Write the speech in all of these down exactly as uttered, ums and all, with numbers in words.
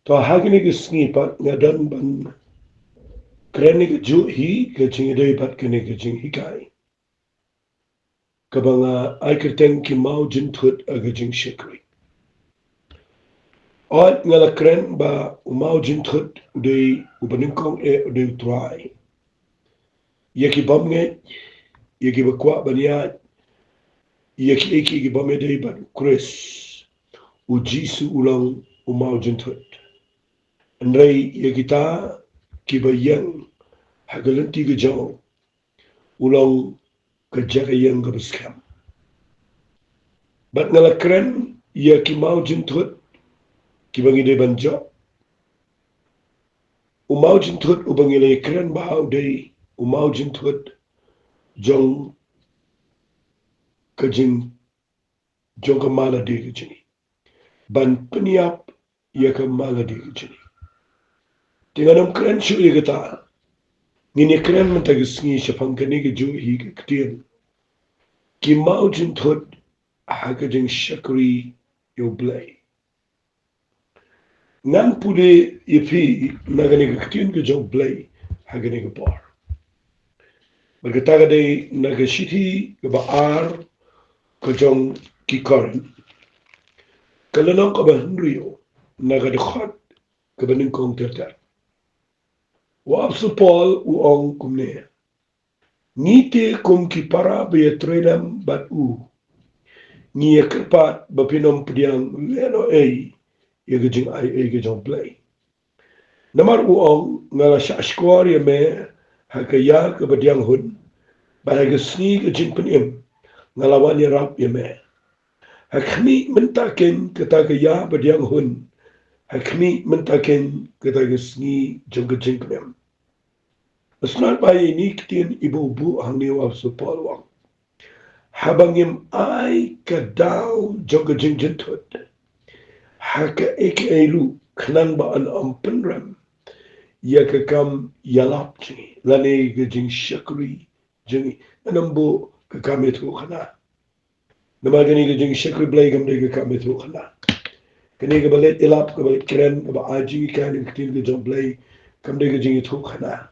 To ha kane ka sngi pat nga don ban kren ïa kajuh hi ka jingïadei bad kane ka jinghikai kaba nga ai kyrteng ki maw jynthut ha ka jingshakri. Ot nga la kren ba u maw jynthut u dei uba nyngkong eh u dei u Trai. Ïa ki bym ngeit, ïa kiba kwah ban ïaid, ïa kiei kiei ki bym ïadei bad u Khrist, u Jisu u long u maw jynthut. Hynrei ïa kita kiba ïeng ha ka lynti ka jong u, u long ka jaka ïeng kaba skhem. Bad nga la kren ïa ki maw jynthut kiba ngi dei ban jop. U maw jynthut uba ngi la kren bha u dei u maw jynthut jong ka jing, jong ka malade ka jong ngi, ban pynïap ïa ka malade ka jong ngi. Te ngan ym kren shuh ïa kata. Ngin ïa kren mynta ka sngi shaphang kane kajuh hi ka ktien, ki maw jynthut ha ka jingshakri ïa u Blei. Ngan pule ïa phi na kane ka ktien ka jong u Blei ha kane ka por. Bad kata ka dei na ka shithi kaba ar ka jong ki Korinth, ka lynnong kaba hynriew, na ka dkhot kaba nyngkong ter ter. U Apostol Paul u ong kumne: Ngi te kum ki para ba ïatrei lem bad u, ngi ïa kyrpad ba phin ym pdiang lehnohei ïa ka jingai ei ka jong u Blei. Namar u ong: Nga la shahshkor ïa me ha ka ïa kaba diang hun, bad ha ka sngi ka jingpynim nga la wan ïarap ïa me. Ha khmih mynta keiñ kata ka ïa ba diang hun, ha khmih mynta keiñ kata ka sngi jong ka jingpynim. Sngap bha ïa ine i ktien iba u buh hangne u Apostol Paul u ong: Haba ngim ai ka daw jong ka jingjynthut ha kaei kaei ruh, khnang ba yn ym pynrem ïa ka kam ïalap jong ngi lane ka jingshakri jong ngi. Ngan ym buh ka kam ïathuhkhana. Namar kane ka jingshakri Blei kam dei ka kam ïathuhkhana. Kane kaba leit ïalap, kaba leit kren, kaba ai jinghikai na ka ktien ka jong u Blei, kam dei ka jingïathuhkhana.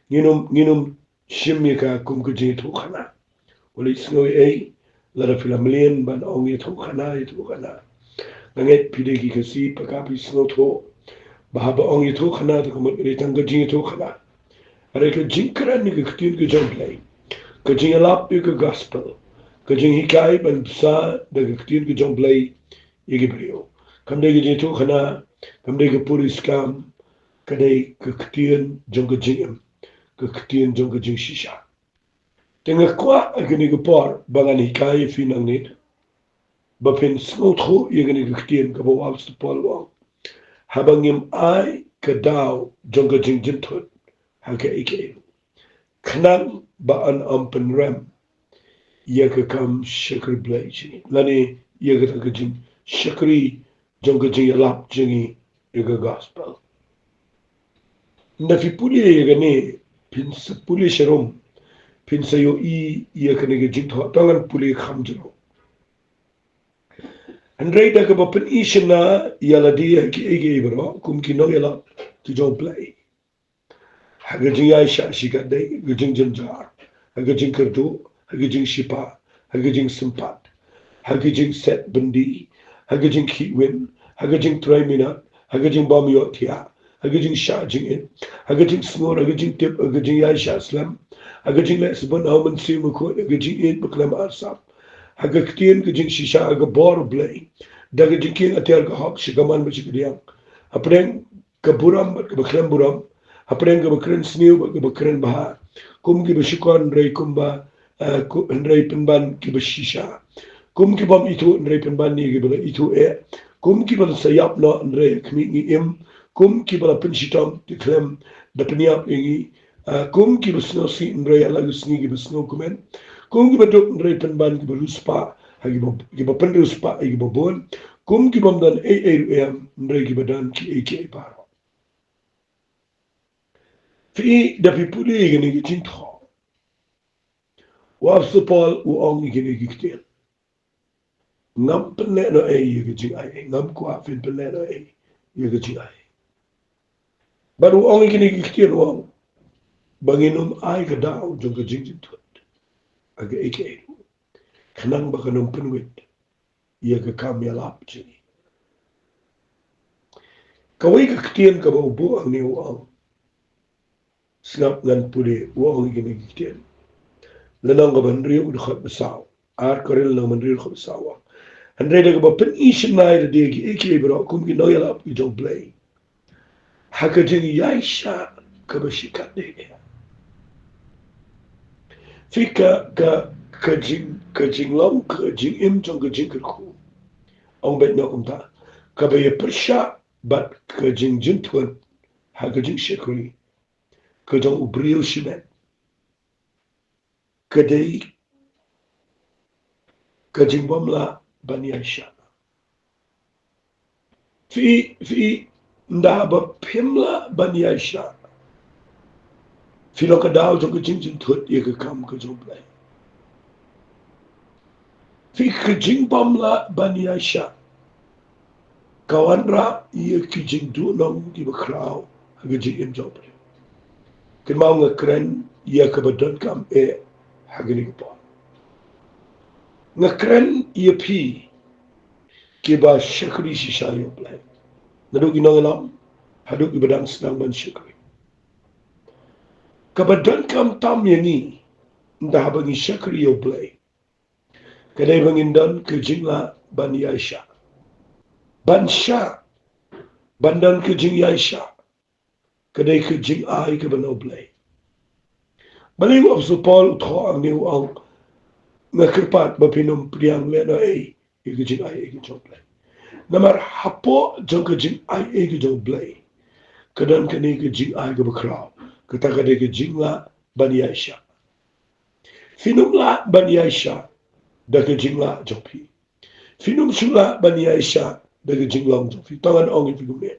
Ngin ym, ngin ym shim ïa ka kum ka jingïathuhkhana. U leit sngew ei ei, lada phi la mlien ban ong ïathuhkhana, ïathuhkhana. Nga ngeit phi dei ki Khasi, pakhat phi sngewthuh ba haba ong ïathuhkhana te ka mut ka dei tang ka jingïathuhkhana. Hynrei ka jingkren ïa ka ktien ka jong u Blei, ka jingïalap ïa ka gospel, ka jinghikai ban bsa da ka ktien ka jong u Blei ïa ki briew, kam dei ka jingïathuhkhana, kam dei ka puriskam, ka dei ka ktien jong ka jingim, ka ktien jong ka jingshisha. Te nga kwah ha kane ka por ba ngan hikai ïa phi nangne, ba phin sngewthuh ïa kane ka ktien kaba u Apostol Paul u ong: Haba ngim ai ka daw jong ka jingjynthut ha kaei kaei ruh, khnang ba yn ym pynrem ïa ka kam shakri Blei jong ngi lane ïa kata ka jingshakri jong ka jingïalap jong ngi ïa ka gospel. Nda phi pule ïa kane, phin sa pule sharum, phin sa ïohi ïa kane ka jingthoh. To ngan pule kham jynjar. Hynrei da kaba pyni shynna ïa lade ha kiei kiei baroh kum ki nongïalap ki jong u Blei, ha ka jingïaishah shi katdei, ha ka jingjynjar, ha ka jingkyrduh, ha ka jingshipa, ha ka jingsympat, ha ka jingset byndi, ha ka jingkhih win, ha ka jingtrei minot, ha ka jingbym ïohthiah, ha ka jingshah jingit, ha ka jingsngur, ha ka jingtip, ha ka jingïaishah slem, ha ka jingleh sbun ha u Mynsiem Bakhuid, ha ka jingïeit bakhlem arsap, ha ka ktien ka jingshisha, ha ka bor u Blei, da ka jingkieng atiar ka hok sha ka man bad sha ka diang, hapdeng ka burom bad kaba khlem burom, hapdeng kaba kren sniew bad kaba kren bha, kum kiba shukor hynrei kumba, eh, ku-, hynrei pynban kiba shisha, kum kibym ithuh hynrei pynban ïa kiba la ithuh eh, kum kiba la sa ïap noh hynrei ha khmih ngi im, kum kiba la pynshitom te khlem da pynïap ïa ngi, ah, kum kiba sngewsih hynrei ha la ka sngi kiba sngewkmen, kum kiba duk hynrei pynban kiba riewspah, ha kiba, kiba pynriewspah ïa kiba bun, kum kibym don ei ei ruh em hynrei kiba don kiei kiei baroh. Phi, da phi pule ïa kane ka jingthoh, u Apostol Paul u ong ïa kine ki ktien: Ngam pynlehnohei ïa ka jingai ei, ngam kwah phin pynlehnohei ïa ka jingai ei. Bad u ong ïa kine ki ktien, u ong ba ngin ym ai ka daw jong ka jingjynthut ha kaei kaei, khnang ba kan ym pynwit ïa ka kam ïalap jong ngi. Kawei ka ktien kaba u buh hangne, u ong, sngap ngan pule, u ong ïa kine ki ktien. Lynnong kaba hynriew, dkhot ba saw. Ar Korinth lynnong hynriew, dkhot ba saw, u ong: Hynrei da kaba pyni shynna ïa lade kiei kiei baroh kum ki nongïalap ki jong U Blei, ha ka jingïaishah kaba shikatdei. Phi, ka, ka, ka jing, ka jinglong, ka jingim jong ka jingkyrkhu, ong beit noh kumta, kaba ïapyrshah bad ka jingjynthut ha ka jingshakri ka jong u briew shimet, ka dei ka jingbymlah ban ïaishah. Phi, phi, ynda haba phim lah ban ïaishah, phi long ka daw jong ka jingjynthut ïa ka kam ka jong U Blei. Phi, ka jingbymlah ban ïaishah ka wanrah ïa ki jingduhnong kiba khraw ha ka jingim jong U Blei. Kynmaw, nga kren ïa kaba donkam eh ha kane ka por. Nga kren ïa phi kiba shakri shisha ïa U Blei, naduh ki nongïalam haduh kiba dang sdang ban shakri. Kaba donkam tam ïa ngi, ynda haba ngi shakri ïa U Blei, ka dei ba ngin don ka jinglah ban ïaishah. Ban shah, ban don ka jingïaishah, ka dei ka jingai kaba na U Blei. Balei u Apostol Paul u thoh hangne, u ong: Nga kyrpad ba phin ym pdiang lehnohei ïa ka jingaiei ka jong U Blei. Namar hapoh jong ka jingaiei ka jong U Blei, ka don kane ka jingai kaba khraw, kata ka dei ka jinglah ban ïaishah. Phin ym lah ban ïaishah da ka jinglah jong phi. Phin ym shu lah ban ïaishah da ka jinglong jong phi. To ngan ong ïa phi kumne.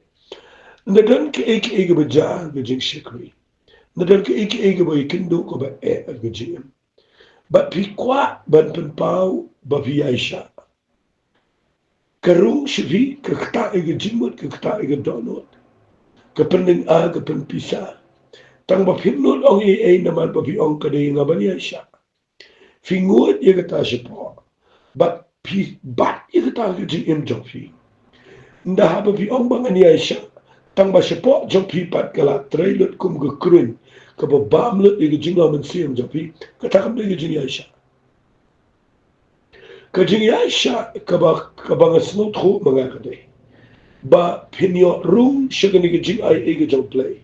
Ynda don kaei kaei kaba jia ha ka jingshakri, ynda don kaei kaei kaba ïakynduh kaba eh ha ka jingim, bad phi kwah ban pynpaw ba phi ïaishah, ka rung sha phi, ka ktah ïa ka jingmut, ka ktah ïa ka dohnud, ka pyndenga, ka pynpisa, tang ba phim nud ong ei ei, namar ba phi ong ka dei ïa nga ban ïaishah. Phi nguid ïa kata shapoh, bad phi bat ïa kata ha ka jingim jong phi. Ynda haba phi ong ba ngan ïaishah, tang ba shapoh jong phi pat ka la trei lut kum ka kruiñ kaba bam lut ïa ka jinglong mynsiem jong phi, kata kam dei ka jingïaishah. Ka jingïaishah kaba, kaba nga sngewthuh ma nga ka dei ba phin ïoh rung sha kane ka jingaiei ka jong U Blei,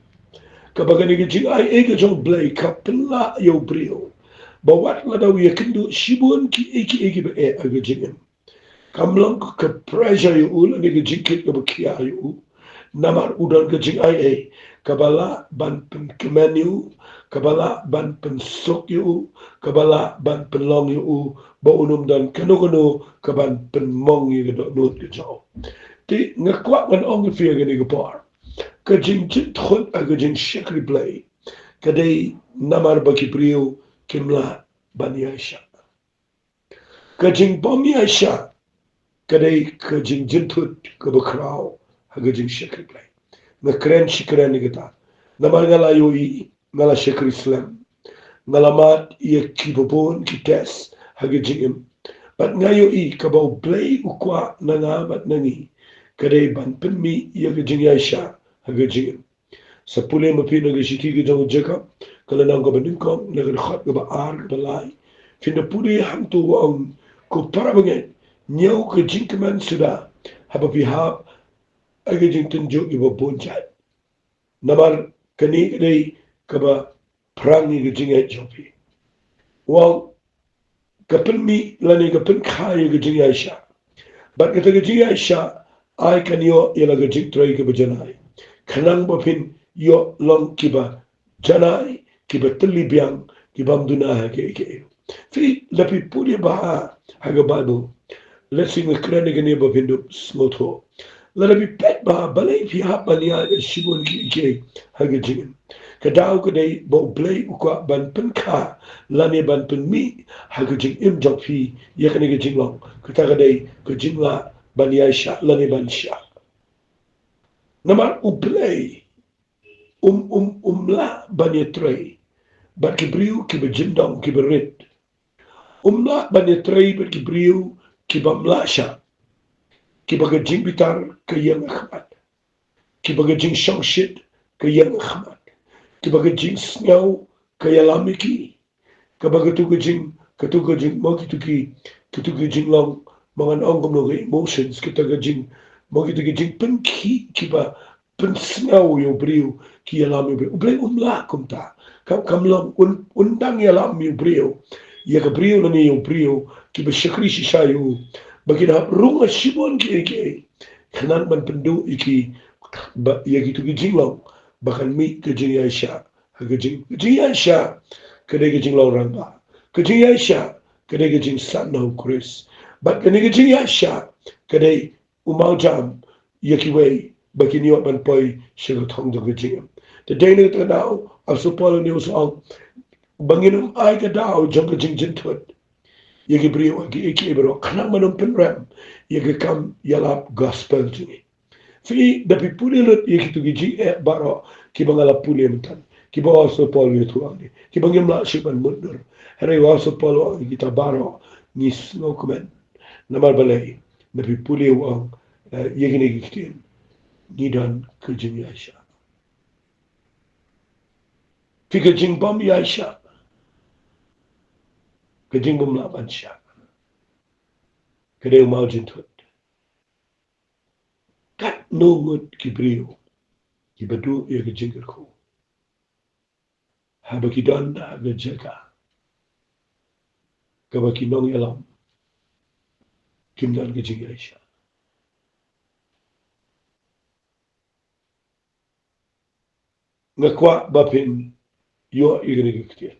kaba kane ka jingaiei ka jong U Blei ka pynlah ïa u briew ba wat lada u ïakynduh shibun kiei kiei kiba eh ha ka jingim, kam long ka pressure ïa u lane ka jingkit kaba khia ïa u. Namar u don ka jingaiei kaba lah ban pynkmen ïa u, kaba lah ban pynsuk ïa u, kaba lah ban pynlong ïa u ba un ym don kano kano kaban pynmong ïa ka dohnud ka jong u. Te nga kwah ngan ong ïa phi ha kane ka por, ka jingjynthut ha ka jingshakri Blei ka dei namar ba ki briew kim lah ban ïaishah. Ka jingbym ïaishah ka dei ka jingjynthut kaba khraw ha ka jingshakri Blei. Nga kren shi kren ïa kata namar nga la ïohi, nga la shakri slem, nga la mad ïa kiba bun ki test ha ka jingim. Bad nga ïohi kaba U Blei u kwah na nga bad na ngi ka dei ban pynmih ïa ka jingïaishah ha ka jingim. Sa pule ma phi na ka shithi ka jong u Jakob, ka lynnong kaba nyngkong, na ka dkhot kaba ar, kaba lai. Phin da pule hangto, u ong: Ko para bangeit, ñiew ka jingkmen suda haba phi hap ha ka jingtynjuh ïa ba bun jait, namar kane ka dei kaba phrang ïa ka jingngeit jong phi. U ong, ka pynmih lane ka pynkha ïa ka jingïaishah. Bad kata ka jingïaishah ai kan ïoh ïa la ka jingtrei kaba janai, khnang ba phin ïoh long kiba janai, kiba tylli biang, kibym duna ha kiei kiei. Phi, lada phi pule bha ha ka Baibl, lehse nga kren ïa kane ba phin dup sngewthuh. Lada phi peit bha, balei phi hap ban ïaid shibun kiei kiei ha ka jingim? Ka daw ka dei ba U Blei u kwah ban pynkha lane ban pynmih ha ka jingim jong phi ïa kane ka jinglong, kata ka dei ka jinglah ban ïaishah lane ban shah. Namar U Blei um, um, um lah ban ïatrei bad ki briew kiba jyndong, kiba rit. Um lah ban ïatrei bad ki briew ki bym lah shah, kiba ka jingbitar ka ïeng ha khmat, kiba ka jingshongshit ka ïeng ha khmat, kiba ka jingsngew ka ïalam ïa ki, kaba katu ka jing, katu ka jing, mo kitu ki, katu ka jinglong, ma ngan ong kumno, ka emotions, kata ka jing, mo kitu ki jingpynkhih kiba pynsngew ïa u briew ki ïalam ïa u briew. U Blei um lah kumta. Kam, kam long, un, un dang ïalam ïa u briew, ïa ka briew lane ïa u briew kiba shakri shisha ïa u, ba kin hap rung ha shibun kiei kiei, khnang ban pynduh ïa ki, ba, ïa kitu ki jinglong, ba kan mih ka jingïaishah. Ha ka jing, ka jingïaishah ka dei ka jinglong rangbah. Ka jingïaishah ka dei ka jingsan na u Khrist. Bad kane ka jingïaishah ka dei u mawjam ïa kiwei ba kin ïoh ban poi sha ka thong jong ka jingim. Te dei na kata ka daw, Apostol Paul u ong ba ngin ym ai ka daw jong ka jingjynthut ïa ki briew ha kiei kiei baroh, khnang ban ym pynrem ïa ka kam ïalap gospel jong ngi. Phi, da phi pule lut ïa kitu ki jingeh baroh kiba nga la pule mynta, kiba u Apostol Paul u ïathuh hangne, kiba ngim lah shuh ban mutdur. Hynrei u Apostol Paul u ong ïa kita baroh ngi sngewkmen. Namar balei? Da phi pule, u ong, eh, ïa kine ki ktien, ngi don ka jingïaishah. Phi, ka jingbym ïaishah, ka jingbym lah ban shah, ka dei u mawjynthut. Katno ngut ki briew kiba duh ïa ka jingkyrkhu, haba ki don ha ka jaka kaba ki nongïalam kim don ka jingïaishah. Nga kwah ba phin ïoh ïa kane ka ktien.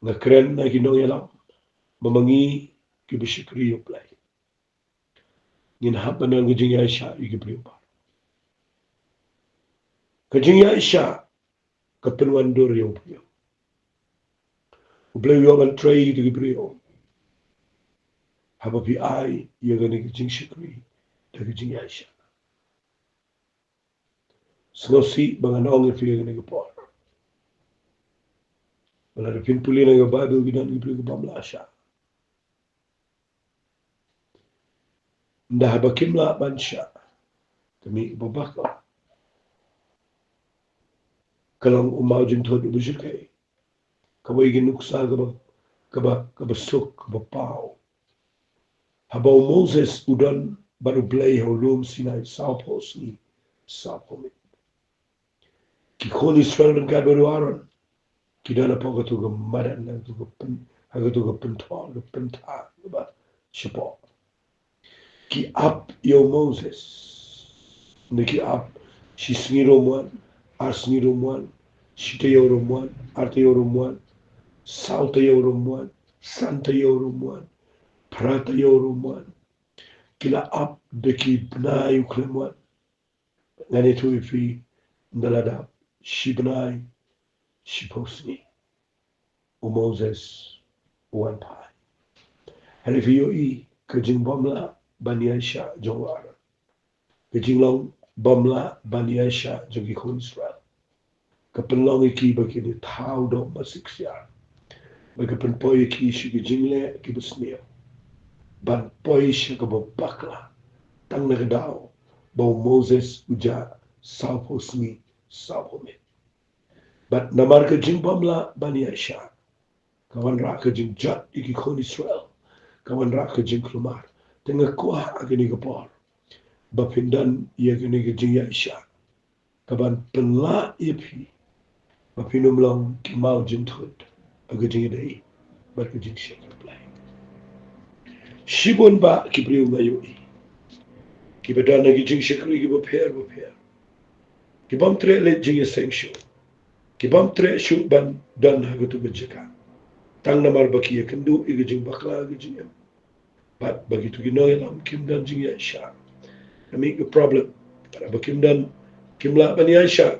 Nga kren na ki nongïalam, ba ma ngi kiba shakri ïa u Blei, ngin hap ban don ka jingïaishah ïa ki briew baroh. Ka jingïaishah ka pynwandur ïa u briew. U Blei u ïoh ban trei ïa ki briew haba phi ai ïa kane ka jingshakri da ka jingïaishah. Sngewsih ba ngan ong ïa phi ha kane ka por, ba lada phin pule na ka Baibl, ki don ki briew ki bym lah shah. Ynda haba kim lah ban shah, ka mih kaba bakla. Ka long u mawjynthut uba shyrkhei. Kawei ka nuksa kaba, kaba, kaba suk, kaba paw. Haba u Moses u don bad u Blei ha u lum Sinai sawphew sngi sawphew miet, ki khun Israel ryngkat bad u Aaron ki don hapoh katu ka madan, ha katu ka pyn, ha katu ka pynthor, ka pynthor kaba shapoh. Ki ap ïa u Moses. Ne ki ap, shi sngi ruh ym wan, ar sngi ruh ym wan, shi taïew ruh ym wan, ar taïew ruh ym wan, saw taïew ruh ym wan, san taïew ruh ym wan, phra taïew ruh ym wan. Ki la ap da ki bnai u khlem wan. Ngan ïathuh ïa phi, ynda la dap shi bnai, shiphew sngi, u Moses u wan phai. Hynrei phi ïohi ka jingbymlah ban ïaishah jong u Aaron, ka jinglong bymlah ban ïaishah jong ki khun Israel, ka pynlong ïa ki ba kin ïa thaw doh masiksiar, ba ka pynpoi ïa ki sha ki jingleh kiba sniew, ban poi sha kaba bakla, tang na ka daw ba u Moses u jah sawphew sngi sawphew miet. Bad namar ka jingbymlah ban ïaishah, ka wanrah ka jingjot ïa ki khun Israel, ka wanrah ka jingkulmar. Te nga kwah ha kane ka por ba phin don ïa kane ka jingïaishah, kaban pynlah ïa phi ba phin ym long ki mawjynthut ha ka jingïadei bad ka jingshakri Blei. Shibun bah ki briew nga ïohi kiba don ha ki jingshakri kiba pher bapher, ki bym treh leit jingïaseng shuh, ki bym treh shuh ban don ha katu ka jaka, tang namar ba ki ïakynduh ïa ka jingbakla ha ka jingim. Bad ba kitu ki nongïalam kim don jingïaishah, ka mih ka problem. Bad ba kim don, kim lah ban ïaishah,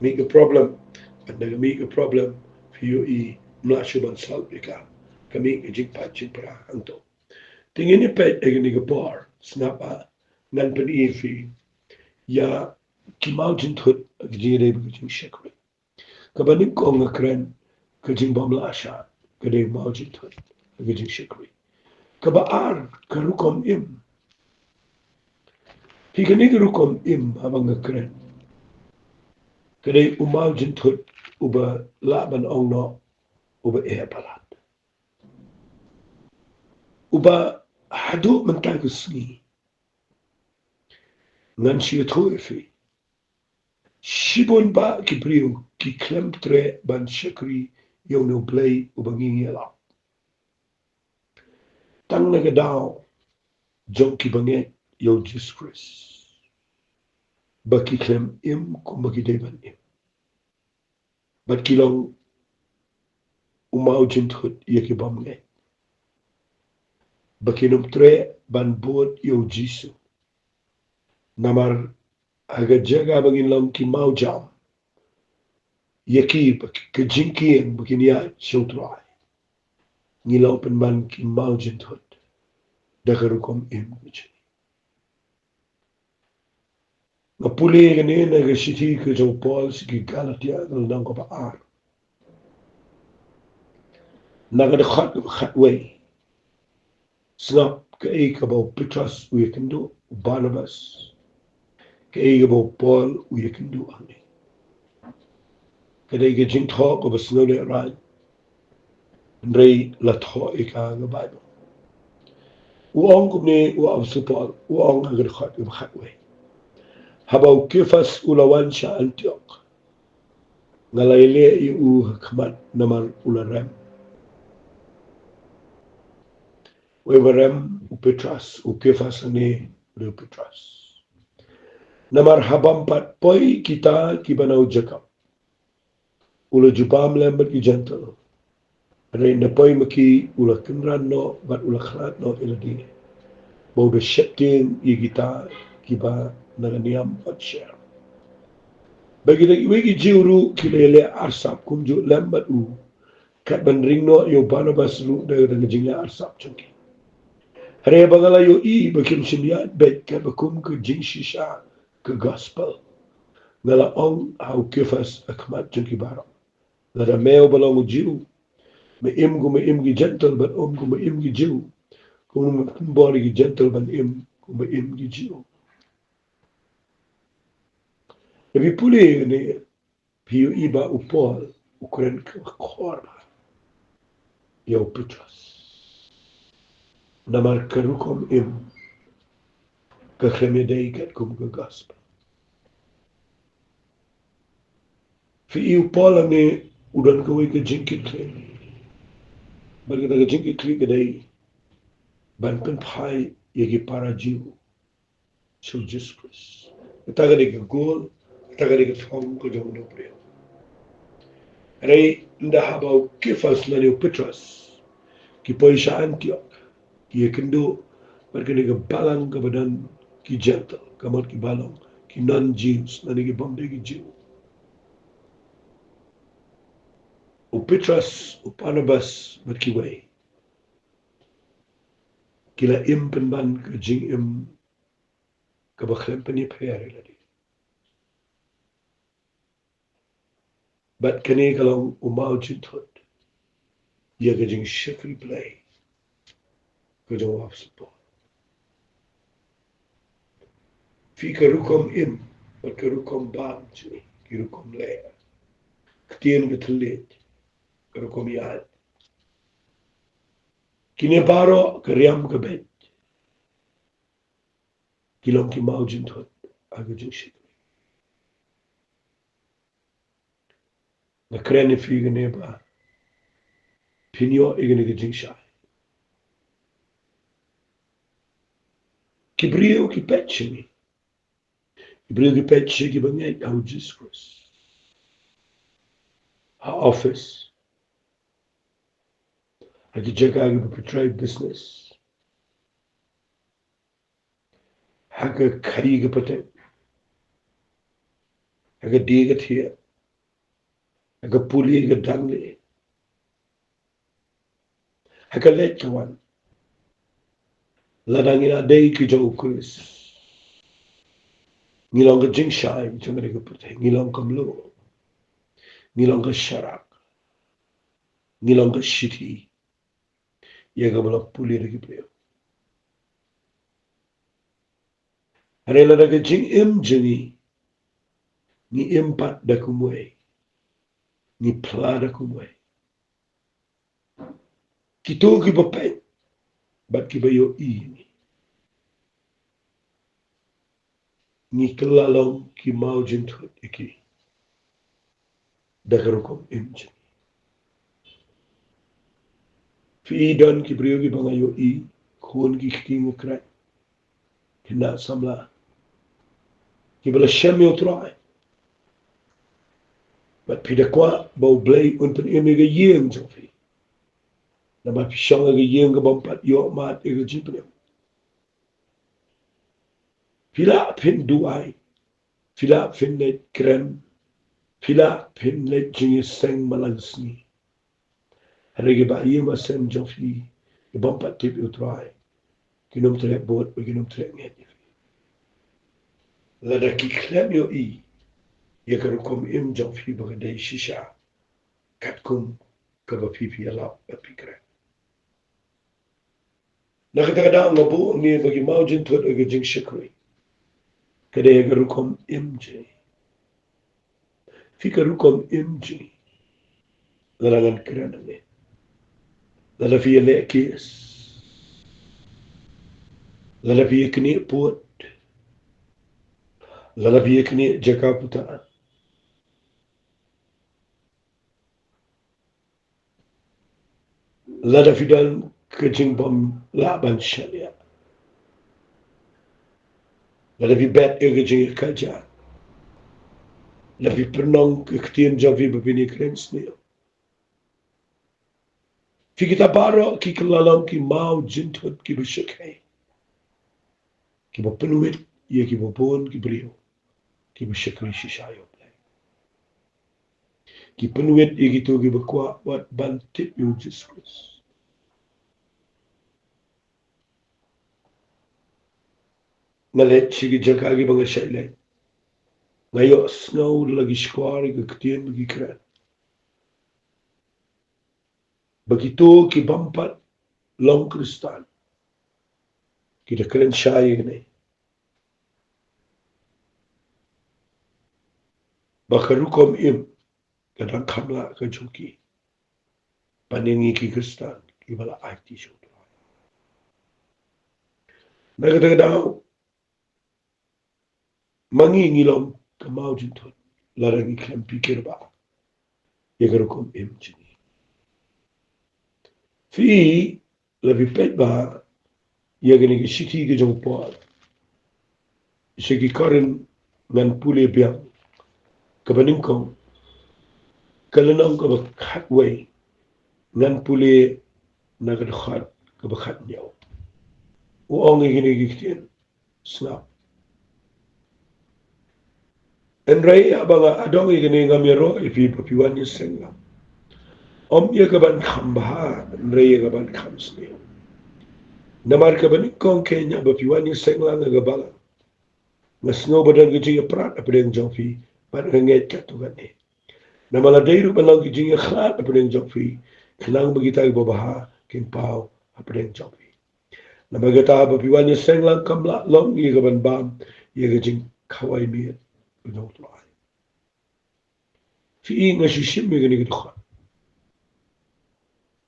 mih ka problem. Bad da ka mih ka problem, phi ïohi ym lah shuh ban solve ïa ka, ka mih ka jingpait jingpra hangto. Te ngin ïa peit ha kane ka por, sngap ba ngan pyni ïa phi ïa ki mawjynthut ha ka jingïadei bad ka jingshakri. Kaba nyngkong nga kren ka jingbymlah shad ka dei mawjynthut ha ka jingshakri. Kaba ar ka rukom im. Phi, kane ka rukom im haba nga kren ka dei u mawjynthut uba lah ban ong noh uba eh palat. Uba haduh mynta ka sngi ngan shu ïathuh ïa phi. Shibun bah ki briew ki khlem treh ban shakri ïa une u Blei uba ngi ïalap. Tang na ka daw jong ki bangeit ïa u Jisu Khrist, ba ki khlem im kumba ki dei ban im. Bad ki long u mawjynthut ïa ki bymngeit, ba kin ym treh ban bud ïa u Jisu. Namar ha ka jaka ba ngin long ki mawjam ïa ki, ba ki, ka jingkieng ba kin ïaid sha u Trai, ngi long pynban ki mawjynthut da ka rukom im ka jong ngi. Nga pule kane na ka shithi ka jong u Paul sha ki Galatia, ka lynnong kaba ar, na ka dkhot kaba khatwei. Sngap kaei kaba u Petros u ïakynduh, u Barnabas, kaei kaba u Paul u ïakynduh hangne. Ka dei ka jingthoh kaba sngewlehrain, hynrei la thoh ïa ka ha ka Baibl. U ong kumne u Apostol Paul, u ong ha ka dkhot kaba khatwei: Haba u Kefas u la wan sha Antiok, nga la ïaleh ïa u ha khmat namar u la rem. Uei ba rem? U Petros. U Kefas hangne u dei u Petros. Namar ha bym pat poi kita kiba na u Jakob, u la jubab lem bad ki Jentil. Hynrei na poi ma ki u la kynran noh bad u la khlad noh ïa lade, ba u da sheptieng ïa kita kiba na ka niam bad sher. Bad kita kiwei ki Jiw ruh ki la ïaleh arsap kumjuh lem bad u, kat ban ring noh ïa u Barnabas ruh da, da ka jingleh arsap jong ki. Hynrei ba nga la ïohi ba kim shym ïaid beit katba kum ka jingshisha ka gospel, nga la ong ha u Kefas ha khmat jong ki baroh: Lada me uba long u Jiw, me im kum ba im ki Jentil, bad ym kum ba im ki Jiw, kum ba pynbor ïa ki Jentil ban im kum ba im ki Jiw. Lada phi pule kane, phi ïohi ba u Paul u kren ka khor bha ïa u Petros. Namar ka rukom im ka khlem ïadei katkum ka gospel. Phi ïohi u Paul hangne u don kawei ka jingkitkhlieh. Bad kata ka jingkitkhlieh ka dei ban pynphai ïa ki para Jiw sha u Jisu Khrist. Kata ka dei ka goal, kata ka dei ka thong ka jong u nongbriew. Hynrei ynda haba u Kefas lane u Petros ki poi sha Antiok, ki ïakynduh bad kane ka balang kaba don ki Jentil, ka mut kiba long ki non-Jews lane ki bym dei ki Jiw. U Petros, u Barnabas bad kiwei ki la im pynban ka jingim kaba khlem pynïapher ïa lade. Bad kane ka long u mawjynthut ïa ka jingshakri Blei ka jong u Apostol Paul. Phi, ka rukom im bad ka rukom bam jong ngi, ki rukom leh, ktien ka thylliej, ka rukom ïaid, kine baroh, ka riam ka beit, ki long ki mawjynthut ha ka jingshakri. Nga kren ïa phi kane ba phin ïoh ïa kane ka jingshai. Ki briew ki peit sha ngi. Ki briew ki peit sha ki bangeit ha u Jisu Khrist. Ha office, ha ki jaka kiba pyntrei business, ha ka khaii ka pateng, ha ka die ka thiah, ha ka pule ka dangle, ha ka leit ka wan. Lada ngi la dei ki jong u Khrist, Ngi long ka jingshai jong kane ka pyrthei, ngi long ka mluh, ngi long ka sharak, ngi long ka shithi ïa kaba la pule da ki briew. Hynrei lada ka jingim jong ngi, ngi im pat da kumwei, ngi phla da kumwei, kito kiba peit bad kiba ïohi ïa ngi, ngi kylla long ki maw jynthut ïa ki da ka rukom im jong ngi. Phi i don ki briew kiba nga ïohi, khun ki kti nga kren, khynnah samla, kiba la shem ïa U Trai. Bad phi da kwah ba U Blei un pynim ïa ka ïing jong phi. Namar phi shong ha ka ïing ka bym pat ïoh mad ïa ka jingpynim. Phi lah phin duwai, phi lah phin leit kren, phi lah phin leit jingïaseng man la ka sngi. Hynrei ki ba ïing ba sem jong phi, ki bym pat tip ïa U Trai, kin ym treh bud, kin ym treh ngeit ïa phi. Lada ki khlem ïohi ïa ka rukom im jong phi ba ka dei shisha katkum kaba phi phi ïalap bad phi kren. Na kata ka daw nga buh hangne ba ki maw jynthut ha ka jingshakri ka dei ha ka rukom im jong ngi. Phi ka rukom im jong ngi. Lada ngan kren hangne, lada phi ïaleh kes, lada phi ïaknieh pud, lada phi ïaknieh jaka puta, lada phi don ka jingbym lah ban shaniah, lada phi bet ïa ka jingïakajia, lada phi pynlong ka ktien jong phi ba phin ïakren sniew, phi kita baroh ki kylla long ki maw jynthut kiba shakri, kiba pynwit ïa kiba bun ki briew kiba shakri shisha ïa U Blei. Ki pynwit ïa kito kiba kwah wat ban tip ïa U Jisu Khrist. Nga leit sha ki jaka kiba nga shait leit, nga ïohsngew da la ki shkor ïa ka ktien ba ki kren, ba kito ki bym pat long Khristan ki da kren shai ïa kane, ba ka rukom im ka dang kham lah ka jong ki ban ïa ngi ki Khristan kiba la aiti sha U Trai. Na kata ka daw, ma ngi ngi long ka maw jynthut lada ngi khlem pyrkhat ba ïa ka rukom im jong ngi. Phi, lada phi peit ba ïa kane ka shithi ka jong u Paul sha ki Korinth, ngan pule biang kaba nyngkong, ka lynnong kaba khatwei, ngan pule na ka dkhot kaba khathynñiew. U ong ïa kine ki ktien. Sngap. Hynrei haba nga adong ïa kane, ngam ïaroh ïa phi ba phi wan ïaseng lang, ym ïa ka ban kham bha, hynrei ïa ka ban kham sniew. Namar kaba nyngkong keiñ, haba phi wan ïaseng lang ha ka balang, nga sngew ba don ka jingïaprat hapdeng jong phi, bad nga ngeit katto katne. Namar lada dei ruh ban long ka jingïakhlad hapdeng jong phi, khnang ba kita kiba bha kin paw hapdeng jong phi. Namar kata, haba phi wan ïaseng lang, kam lah long ïa ka ban bam ïa ka jingkhawai miet ka jong U Trai. Phi i, nga shu shim ïa kane ka dkhot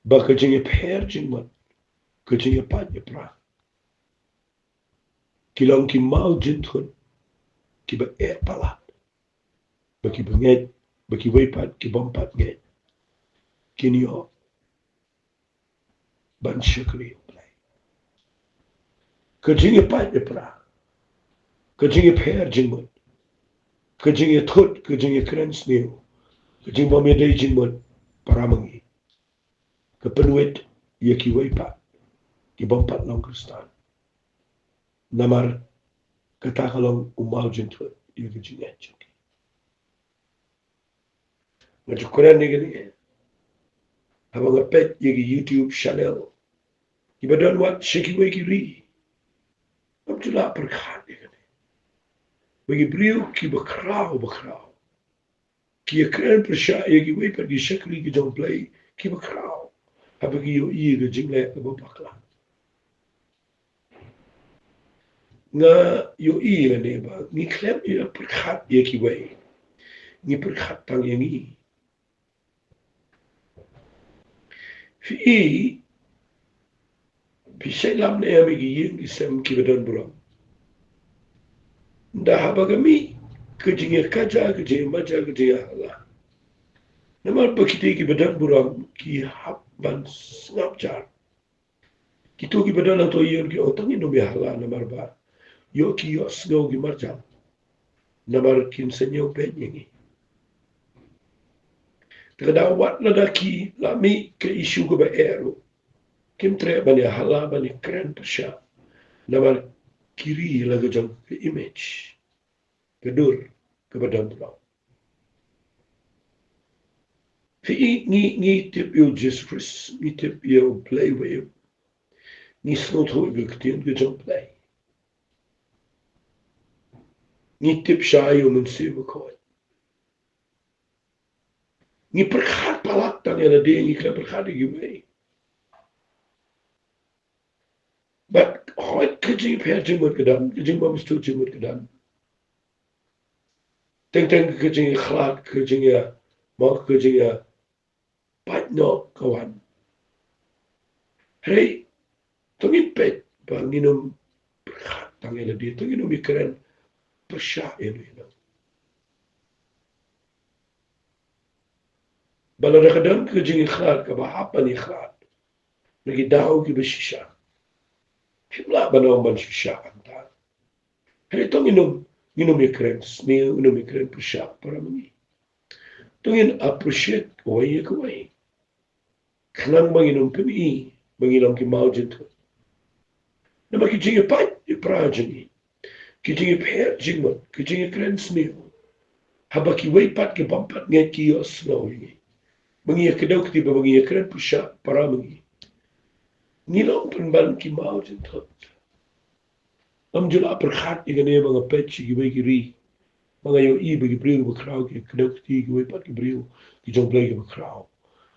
ba ka jingïapher jingmut, ka jingïapait ïapra, ki long ki maw jynthut kiba eh palat ba kiba ngeit, ba kiwei pat ki bym pat ngeit kin ïoh ban shakri ïa U Blei. Ka jingïapait ïapra, ka jingïapher jingmut, ka jingïathut, ka jingïakren sniew, ka jingbym ïadei jingmut para ma ngi, ka pynwit ïa kiwei pat ki bym pat long Khristan. Namar kata ka long u maw jynthut ïa ka jingngeit jong ki. Nga ju kren ïa kane haba nga peit ïa ki YouTube channel kiba don wat sha kiwei ki ri. Ngam ju lah pyrkhat ïa kane. ba ki briew kiba khraw, ba khraw, ki ïakren pyrshah ïa kiwei pat ki shakri ki jong U Blei kiba khraw, haba ki ïohi ïa ka jingleh kaba bakla. Nga ïohi lane ba ngi khlem ïa pyrkhat ïa kiwei, ngi pyrkhat tang ïa ngi. Phi i, phi shait lam ne em ïa ki ïing ki sem kiba don burom? Ynda haba ka mih ka jingïakajia, ka jingïamaja, ka jingïahala, namar ba kitei kiba don burom ki hap ban sngap jar. Kito kiba don hangto ïa ki ong tang ngin ym ïahala namar ba ïoh ki ïohsngew ki marjan, namar kin sa ñiew beiñ ïa ngi. Te ka daw wat lada ki la mih ka issue kaba eh ruh, kim treh ban ïahala, ban ïakren pyrshah, namar ki ri la ka jong ka image ka dur kaba don burom. Phi i, ngi, ngi tip ïa U Jisu Khrist, ngi tip ïa U Blei ba im, ngi sngewthuh ïa ka ktien ka jong U Blei, ngi tip shai ïa U Mynsiem Bakhuid. Ngi pyrkhat palat tang ïa lade, ngi khlem pyrkhat ïa kiwei. Bad hooid ka jingpher jingmut ka don, ka jingbymsuk jingmut ka don. Teng teng ka jingïakhlad, ka jingïa, mo, ka jingïapait noh ka wan. Hynrei to ngin peit ba ngin ym pyrkhat tang ïa lade, to ngin ym ïakren pyrshah ïa lade. Ba lada ka don ka jingïakhlad kaba hap ban ïakhlad na ki daw kiba shisha, phim lah ban ong ban shisha hangta. Hynrei to ngin ym, ngin ym ïakren sniew, ngin ym ïakren pyrshah para ma ngi. To ngin appreciate uwei ïa kawei, khnang ba ngin ym pyni ba ngi long ki maw jingthut. Namar ki jingïapait ïapra jong ngi, ki jingïapher jingmut, ki jingïakren sniew, haba kiwei pat ki bym pat ngeit ki ïohsngew ïa ngi, ba ngi ïakdew kti, ba ngi ïakren pyrshah para ma ngi, ngi long pynban ki maw jingthut. Ngam ju lah pyrkhat ïa kane ba nga peit sha kiwei ki ri, ba nga ïohi ba ki briew kiba khraw ki kdew kti, kiwei pat ki briew ki jong U Blei kiba khraw.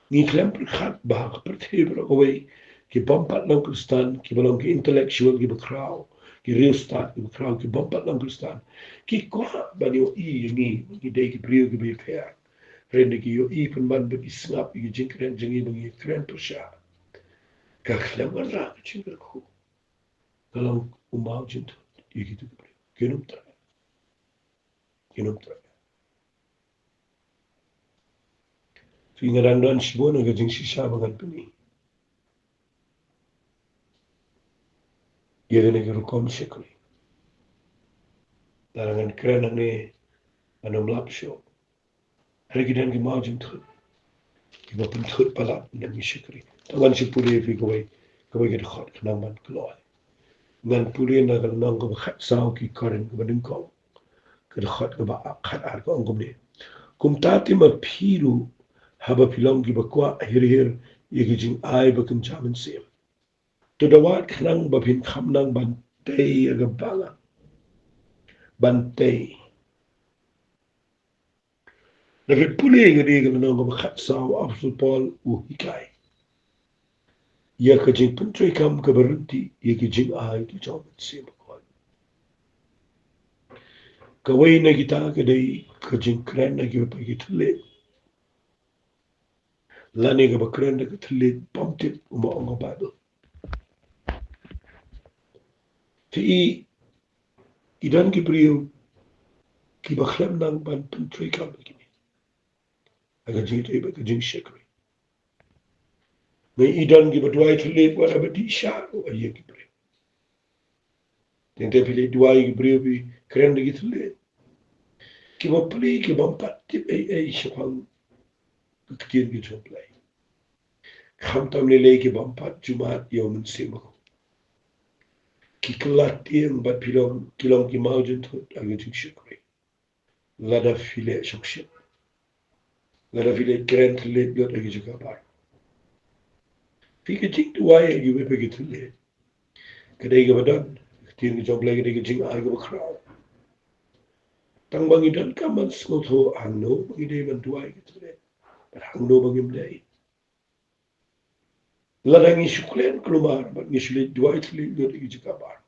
Ngi khlem pyrkhat ba ha ka pyrthei baroh kawei, ki bym pat long Khristan, kiba long ki intellectual kiba khraw, ki riewstad kiba khraw, ki bym pat long Khristan, ki kwah ban ïohi ïa ngi ba ngi dei ki briew kiba ïapher. Hynrei ki ïohi pynban ba ki sngap ïa ki jingkren jong ngi ba ngi kren pyrshah, ka khlem wanrah ka jingkyrkhu, ka long u maw jingthut ïa kito ki briew. Kin ym treh. Kin ym treh. Phi, nga dang don shibun ka jingshisha ba ngan pyni ïa kane ka rukom shakri. Lada ngan kren hangne, ngan ym lap shuh. Hynrei ki don ki maw jingthut kiba pynthut palat na ki shakri. To ngan shu pule ïa phi kawei, kawei ka dkhot khnang ban kloi. Ngan pule na ka lynnong kaba khatsaw ki Korinth kaba nyngkong, ka dkhot kaba khatar, ka ong kumne: Kumta te ma phi ruh, haba phi long kiba kwah hir hir ïa ki jingai ba kynja mynsiem, to da wad khnang ba phin kham nang ban tei ïa ka balang. Ban tei. Lada phi pule ïa kane ka lynnong kaba khatsaw, u Apostol Paul u hikai ïa ka jingpyntreikam kaba ryntih ïa ki jingai ki jong U Mynsiem Bakhuid. Kawei na kita ka dei ka jingkren na kiwei pat ki thylliej, lane kaba kren da ka thylliej bym tip kumba ong ka Baibl. Te i, i don ki briew kiba khlem nang ban pyntreikam ïa kine ha ka jingtei bad ka jingshakri. Ngi i don kiba duwai thylliej wat haba dih shah ruh ïa ki briew. Teng teng phi leit duwai ki briew, phi kren da ki thylliej, kiba plie, ki bym pat tip ei ei shaphang ka ktien ka jong U Blei. Khamtam lei lei ki bym pat ju mad ïa U Mynsiem Bakhuid. Ki kylla tieng bad phi long, ki long ki maw jingthut ha ka jingshakri. Lada phi leh shongshit, lada phi leh kren thylliej lut ha ki jaka baroh. Phi, ka jingduwai ha kiwei pat ki thylliej ka dei kaba don, ka ktien ka jong U Blei ka dei ka jingai kaba khraw. Tang ba ngi donkam ban sngewthuh hangno ba ngi dei ban duwai ïa ki thylliej bad hangno ba ngim dei. Lada ngi shu kren kulmar bad ngi shu leit duwai thylliej lut ïa ki jaka baroh,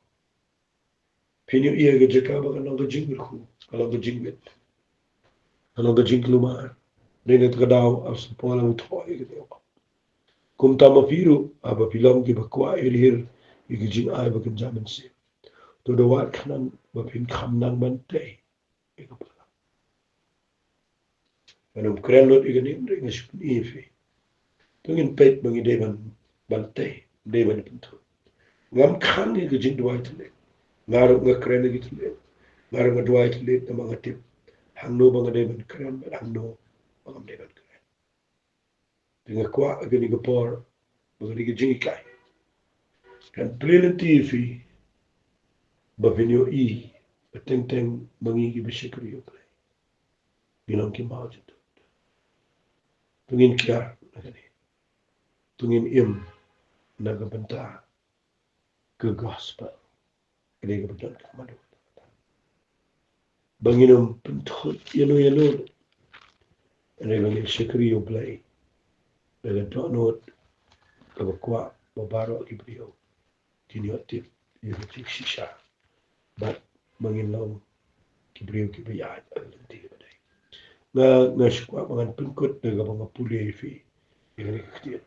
phin ïohi ïa ka jaka ba kan long ka jingkyrkhu, kan long ka jingwit, kan long ka jingkulmar. Dei na kata ka daw u Apostol Paul u thoh ïa kata, u ong, kumta ma phi ruh, haba phi long kiba kwah ïa lehir ïa ka jingai ba kynja mynsiem, to da wad khnang ba phin kham nang ban tei ïa ka balang. Ngan ym kren lut ïa kane hynrei nga shu pyni ïa phi. To ngin peit ba ngi dei ban, ban tei, dei ban pynthut. Ngam khang ïa ka jingduwai thylliej. Nga ruh nga kren ïa ki thylliej. Nga ruh nga duwai thylliej namar nga tip hangno ba nga dei ban kren bad hangno ba ngam dei ban kren. Te nga kwah ha kane ka por ba kane ka jinghikai kan plie lynti ïa phi, ba phin ïohi ba teng teng ma ngi kiba shakri ïa U Blei ngi long ki mawjynthut. To ngin kiar na kane. To ngin im na ka bynta ka gospel. Kane kaba donkam haduh katta katta. Ba ngin ym pynthut ïano ïano ruh, hynrei ba ngin shakri ïa U Blei da ka dohnud kaba kwah ba baroh ki briew kin ïoh tip ïa ka jingshisha bad ba ngin long ki briew kiba ïaid ha ka lynti kaba dei. Nga, nga sngewkwah ba ngan pynkut da kaba nga pule ïa phi ïa kane ka ktien.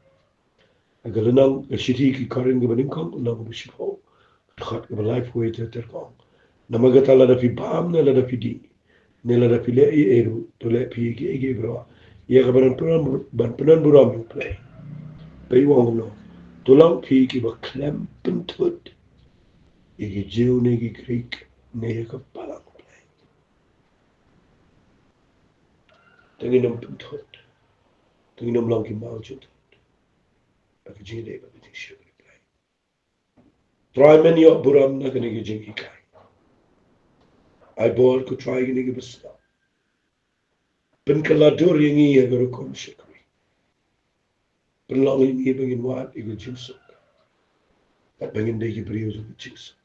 Ha ka lynnong, ka shithi ki Korinth kaba nyngkong, lynnong kaba shiphew, ka dkhot kaba laiphew wei ter ter, ka ong: Namar kata lada phi bam ne lada phi dih ne lada phi leh ei ei ruh, to leh phi ïa kiei kiei baroh ïa ka ban pynban, ban pynban burom ïa U Blei. Peit u ong kumno: To long phi kiba khlem pynthut ïa ki Jiw ne ki Grik ne ïa ka balang U Blei. To ngin ym pynthut, to ngin ym long ki mawjynthut ha ka jingïadei bad ka jingshakri Blei. Trai, men ïoh burom na kane ka jinghikai. Ai bor ko Trai ïa kine kiba sngap. Pynkylla dur ïa ngi ha ka rukom shakri. Pynlong ïa ngi ba ngin wad ïa ka jingsuk bad ba ngin dei ki briew jong ka jingsuk.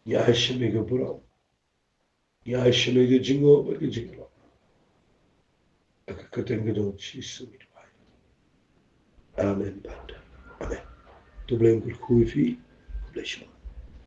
Ngi ai sha me ka burom. Ngi ai sha me ka jingnguh bad ka jinglong. Ha ka kyrteng ka jong U Jisu ngi duwai. Amen bad amen. To U Blei un kyrkhu ïa phi. Khublei shibun.